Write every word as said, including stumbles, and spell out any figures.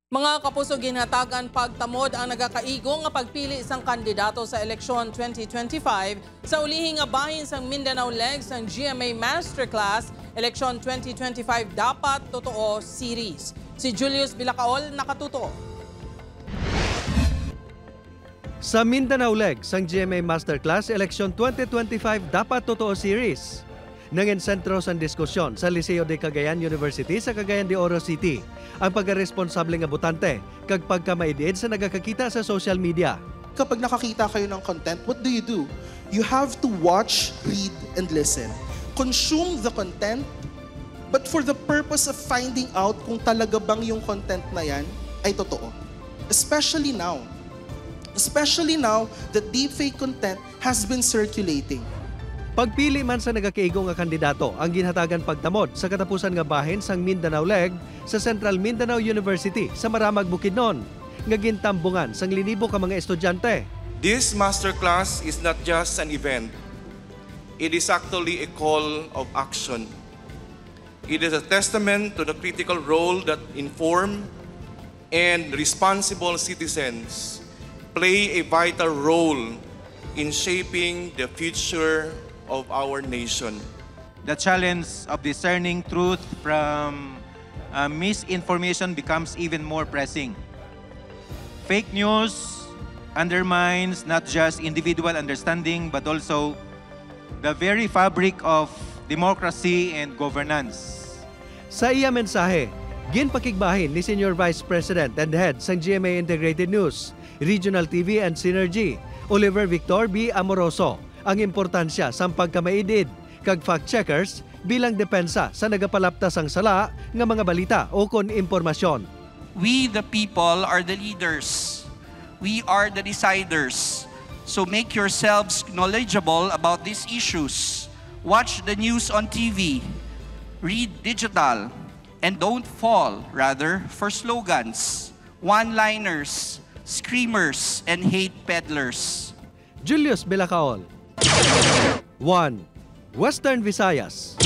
Mga kapuso, ginhatagan pagtamod ang nagakaigo nga pagpili sang kandidato sa eleksyon twenty twenty-five sa ulihi nga bahin sang Mindanao Leg sang G M A Masterclass Eleksyon twenty twenty-five Dapat Totoo Series. Si Julius Bilacaol nakatuto. Sa Mindanao Leg sang G M A Masterclass Eleksyon twenty twenty-five Dapat Totoo Series, nangin sentro sang diskusyon sa Liceo de Cagayan University sa Cagayan de Oro City ang pagkaresponsable nga botante kag pagkamaid-id sa nagakakita sa social media. Kapag nakakita kayo ng content, what do you do? You have to watch, read, and listen. Consume the content, but for the purpose of finding out kung talaga bang yung content na yan ay totoo. Especially now. Especially now that deepfake content has been circulating. Pagpili man sa nagakaigo nga kandidato ang ginhatagan pagtamod sa katapusan nga bahin sang Mindanao Leg sa Central Mindanao University sa Maramag, Bukidnon, nga gintambungan sang linibo ka mga estudyante. This masterclass is not just an event. It is actually a call of action. It is a testament to the critical role that informed and responsible citizens play a vital role in shaping the future of our nation. The challenge of discerning truth from, uh, misinformation becomes even more pressing. Fake news undermines not just individual understanding but also the very fabric of democracy and governance. Sa iya mensahe, ginpakigbahin ni Senior Vice President and Head sang G M A Integrated News, Regional T V and Synergy, Oliver Victor B. Amoroso, ang importansya sang pagkamaid-id kag fact-checkers bilang depensa sa nagapalapta sang sala nga mga balita o kon impormasyon. We, the people, are the leaders. We are the deciders. So make yourselves knowledgeable about these issues. Watch the news on T V. Read digital. And don't fall, rather, for slogans, one-liners, screamers, and hate peddlers. Julius Bilacaol. One. Western Visayas.